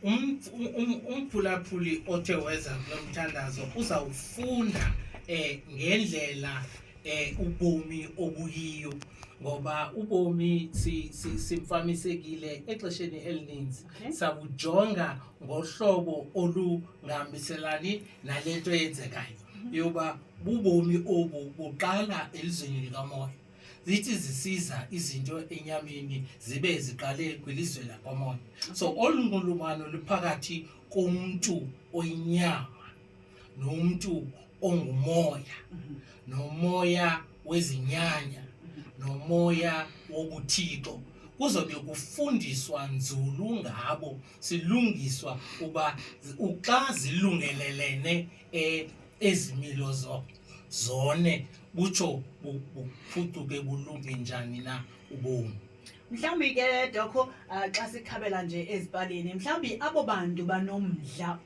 Umphulaphuli othe weza kulo mthandazo uzawufunda ngendlela ubomi obuyiyo, ngoba ubomi simfamisekile exesheni elininzi. Sabujonga ngohlobo olungahambiselani nale nto yenzekayo yoba bubomi obu buqala elizweni likamoya, zithi zisiza izinto enyameni zibe ziqale kwilizwe lakwamoya. So olu nxulumano luphakathi komntu oyinyama nomntu ongumoya, nomoya wezinyanya nomoya wobuthixo, kuzobe kufundiswa nzulu ngabo, silungiswa uba xa zilungelelene ezimilo zone butsho buphucuke, bulunge njani na ubomi. Mhlawumbi ke, Dokho, xa sikhabela nje ezipalini, mhlawumbi abo bantu banomdla.